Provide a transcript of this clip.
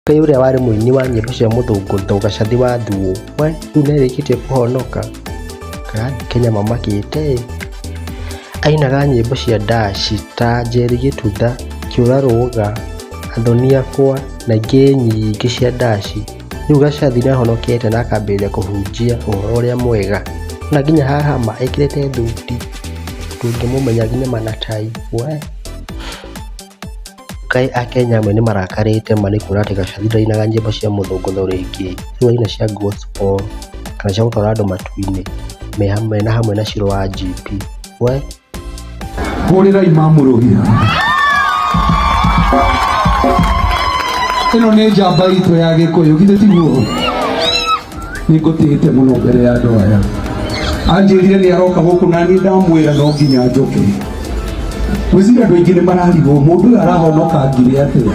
Kaĩ ũrĩa warĩ mũini wa nyĩmbo cia mũthũngũtho Gacathi wa Thuo we rĩu nĩarĩkĩtie kũhonoka? Kaĩ Kenya mamakĩte ĩ. Ainaga nyĩmbo cia ndaci ta Njeri Gĩtutha, Kĩũra Rũga, Athoni Akwa na ingĩ nyingĩ cia ndaci. Rĩu Gacathi nĩahonokete na akambĩrĩria kũhunjia ũhoro ũrĩa mwega. Na nginya haha ma ekĩrĩte thuti ndũngĩmũmenya nginya ma na tai we. Kaĩ akenya amwe nĩ marakarĩte ma nĩ kuona atĩ Gacathi ndainaga nyĩmbo cia mũthũngũtho rĩngĩ, rĩu araina cia gospel kana cia gũtwara andũ matu-inĩ mena hamwe na Shiro wa GP we. Hũrĩrai mamũrũhia. Ĩno nĩ njamba itũ ya Gĩkũyũ, githĩ tiguo? Nĩ ngũtĩĩte mũno mbere ya andũ aya. Anjĩrire nĩ aroka gũkũ na niĩ ndamwĩra no nginya njoke. Ngwĩciria andũ aingĩ nĩ mararigwo mũndũ ũyũ arahonoka ngiri atĩa.